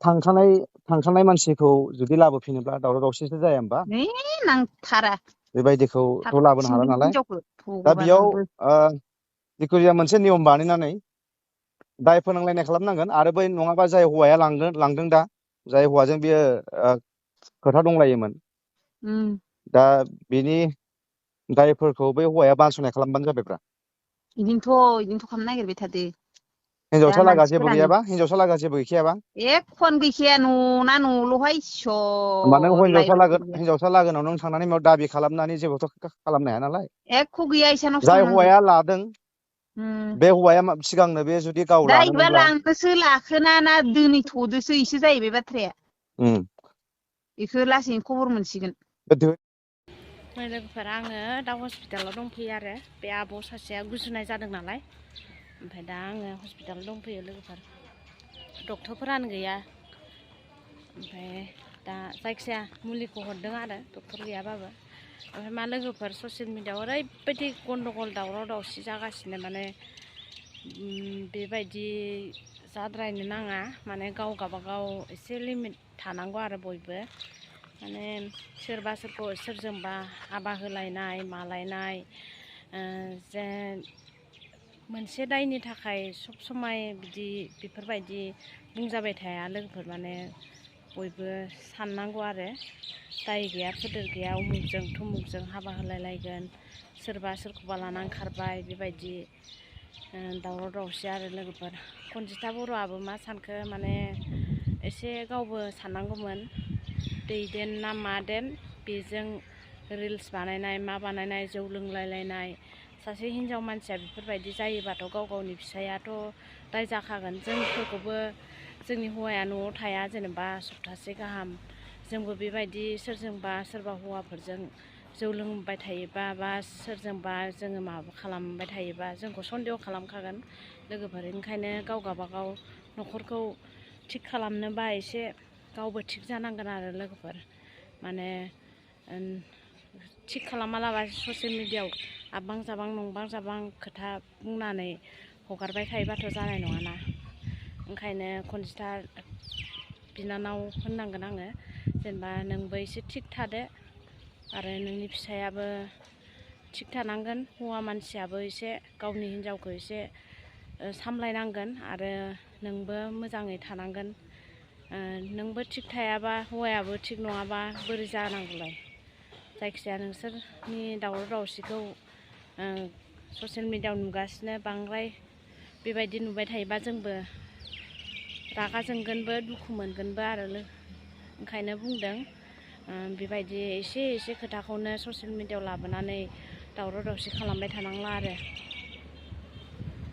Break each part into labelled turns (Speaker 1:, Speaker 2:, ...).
Speaker 1: थांखानाय मानसिखौ जुदि लाबोफिनोब्ला दावराव दावसिसो जाया होमबा?
Speaker 2: नांथारा
Speaker 1: बेबायदिखौथ' लाबोनो हाला नालाय दा
Speaker 2: भगबान
Speaker 1: बेयाव
Speaker 2: आंबो
Speaker 1: जिखुनु जाया मोनसे नियम बानायनानै दाय फोनांलायनाय खालामनांगोन आरो बै नङाबा जाय हौवाया लांदों दा जाय हौवाजों बियो खोथा दंलायोमोन दा बिनि दायफोरखौ बै हौवाया बानस'नाय खालामबानो जाबायब्रा।
Speaker 2: इदिनोथ' खालामनो नागिरबाय थादो दा
Speaker 1: हिनजावसा लागा जेबो
Speaker 2: मानसिफोरानो
Speaker 1: गैयाबा हिनजावसा लागा जेबो गैखायाबा
Speaker 2: एखन गैखाया न'ना न'ल'हाय
Speaker 1: होमबा नों
Speaker 2: लायबाबो गैया
Speaker 1: हिनजावसा लागोनाव नों थांनानै बेयाव दाबि खालामनानै जेबोथ' खालामनो हाया नालाय
Speaker 2: एख' गैया इसानावसो
Speaker 1: जाय
Speaker 2: थांनांगौ
Speaker 1: हौवाया लादों बे हौवाया सिगांनो बे जुदि गाव
Speaker 2: दा इबा
Speaker 1: लादोंमोनब्ला
Speaker 2: लांनोसो लाखोना ना दोनैथ'दोसो इसे जाहैबाय बाथ्राया बेखौ लासैनो खबर मोनसिगोन।
Speaker 3: लोगोफोरा आङो दा हस्पिटालाव दंफैयो आरो बे आब' सासेया गुजुनाय जादों नालाय ओमफ्राय दा आङो हस्पिटालाव दंफैयो लोगोफोर डक्टरफोरानो गैया ओमफ्राय दा जायखिजाया मुलिखौ हरदों आरो डक्टर गैयाबाबो ओमफ्राय मा लोगोफोर ससियेल मिडियाआव ओरैबायदि गन्डगल दावराव दावसि जागासिनो माने बेबायदि जाद्रायनो नाङा माने गाव गाबागाव एसे लिमिट थानांगौ आरो बयबो माने सोरबा सोरजोंबा हाबा होलायनाय मालायनाय जे मोनसे दायनि थाखाय सब समाय बेफोरबायदि बुंजाबाय थाया लोगोफोर माने बयबो साननांगौ आरो दाय गैया फोदोर गैया उमुगजों थुमुगजों हाबा होलायलायगोन सोरबा सोरखौबा लानानै खारबाय बेबायदि दावराव दावसि आरो लोगोफोर खनजिथा बर'आबो मा सानखो माने एसे गावबो साननांगौमोन दैदेन ना मादेन बेजों रिल्स बानायनाय मा बानायनाय जौ लोंलायलायनाय सासे हिनजाव मानसिया बेफोरबायदि जायोबाथ' गाव गावनि फिसायाथ' दाय जाखागोन जोंफोरखौबो जोंनि हौवाया न'आव थाया जेनेबा सप्तासे गाहाम जोंबो बेबायदि सोरजोंबा सोरबा हौवाफोरजों जौ लोंबाय थायोबा बा सोरजोंबा जोङो माबा खालामबाय थायोबा जोंखौ सन्देह खालामखागोन लोगोफोर ओंखायनो गाव गाबागाव न'खरखौ थिग खालामनोबा एसे गावबो थिग जानांगोन आरो लोगोफोर माने थिग खालामालाबा ससियेल मिडियाआव आबां जाबां नंबां जाबां खोथा बुंनानै हगारबाय थायोबाथ' जानाय नङाना ओंखायनो खनजिथा बिनानाव होननांगोन आङो जेनेबा नोंबो एसे थिग थादो आरो नोंनि फिसायाबो थिग थानांगोन हौवा मानसियाबो एसे गावनि हिनजावखौ एसे सामलायनांगोन आरो नोंबो मोजाङै थानांगोन नोंबो थिग थायाबा हौवायाबो थिग नङाबा बोरै जानांगौलाय जायखिजाया नोंसोरनि दावराव दावसिखौ ससियेल मिडियाआव नुगासिनो बांद्राय बेबायदि नुबाय थायोबा जोंबो रागा जोंगोनबो दुखु मोनगोनबो आरो ओंखायनो बुंदों बेबायदि एसे एसे खोथाखौनो ससियेल मिडियाआव लाबोनानै दावराव दावसि खालामबाय थानांला आरो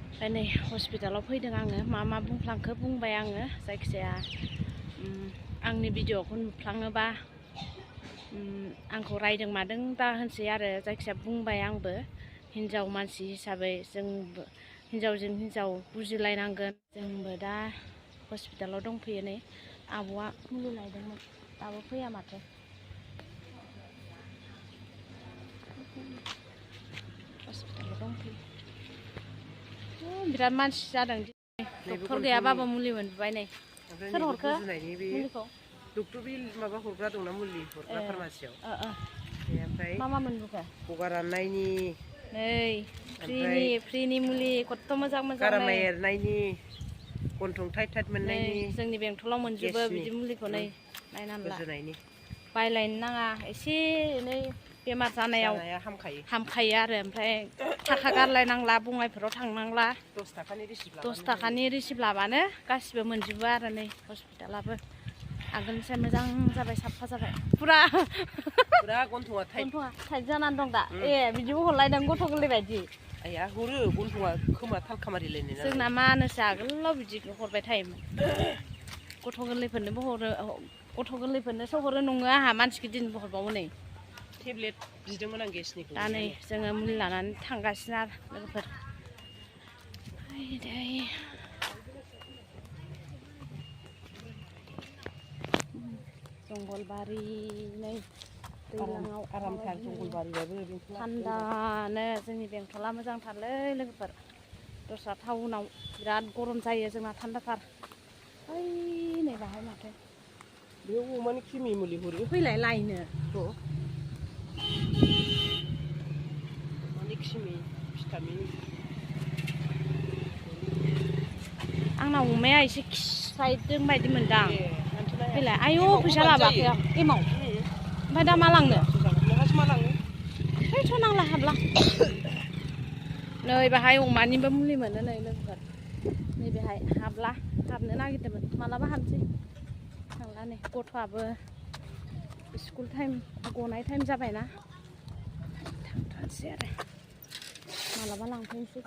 Speaker 3: ओमफ्राय नै हस्पिटालाव फैदों आङो मा बुंफ्लांखो बुंबाय आङो जायखिजाया आंनि भिडिअ'खौ नुफ्लाङोबा आंखौ रायदों मादों दा होनसै आरो जायखिजाया बुंबाय आंबो हिनजाव मानसि हिसाबै जोंबो हिनजावजों हिनजाव बुजिलायनांगोन जोंबो दा हस्पिटालाव दंफैयो नै आब'आ मुलि लायदोंमोन दाबो फैया माथो हस्पिटालाव दंफैयो बिराद मानसि जादों डक्टर गैयाबाबो मुलि मोनबाय नै सोर हरखो मुलिखौ
Speaker 4: डक्टर बे माबा हरग्रा दंना मुलि हरग्रा फार्मासियाव ओमफ्राय
Speaker 3: मा मोनबोखो
Speaker 4: गगा राननायनि
Speaker 3: नै फ्रिनि मुलि खथ' मोजां
Speaker 4: गारामाइ एरनायनि गन्थं टाइट टाइट मोननायनि
Speaker 3: जोंनि बेंथलाव मोनजोबो बिदि मुलिखौ नै नायनानै ला
Speaker 4: गुजुनायनि
Speaker 3: बायलायनो नाङा एसे एनै बेमार जानायाव हामखायो आरो ओमफ्राय थाखा गारलायनांला बङाइफोराव थांनांला 10 थाखानि रिसिप्ट लाबानो गासिबो मोनजोबो आरो नै हस्पिटालाबो आगोलनिफ्राय मोजां जाबाय साफा जाबाय पुरा
Speaker 4: गन्थङा
Speaker 3: टाइट जानानै दं दा बिदिबो हरलायदों गथ' गोरलै बायदि
Speaker 4: आया हरो गन्थङा खोमा थालखामारिलायनाय
Speaker 3: जोंना मानोसो आगोलाव बिदि हरबाय थायोमोन गथ' गोरलैफोरनोबो हरो गथ' गोरलैफोरनोसो हरो नङो आंहा मानसि गिदिरनोबो हरबावो नै
Speaker 4: टेब्लेट बिदोंमोन आं गेसनिखौ
Speaker 3: दा नै जोङो मुलि लानानै थांगासिनो आरो लोगोफोर जंगलबारि नै दैज्लाङाव
Speaker 4: आरामथार जंगलबारियाबो
Speaker 3: थान्दानो जोंनि बेंथला मोजांथारलै लोगोफोर दस्रा टाउनाव बिराद गरम जायो जोंना थान्दाथार नै बाहाय मा
Speaker 4: बे अमानि खिमि मुलि हरो
Speaker 3: फैलाय लायनो
Speaker 4: अमानि खिमि भिटामिन
Speaker 3: आंना अमाया एसे खिसायदों बायदि मोनदां फैलाय आयौ फैसा लाबाखै आं एमाव ओमफ्राय दा मा लांनो
Speaker 4: नोंहासो मा लाङो
Speaker 3: फैथ' नांला हाबला नै बेहाय अमानिबो मुलि मोनो नै लोगोफोर नैबेहाय हाबनो नागिरदोंमोन मालाबा हाबसै थांला नै गथ'आबो स्कुल टाइम गनाय टाइम जाबायना थांथ'नोसै आरो मालाबा लांफैनोसै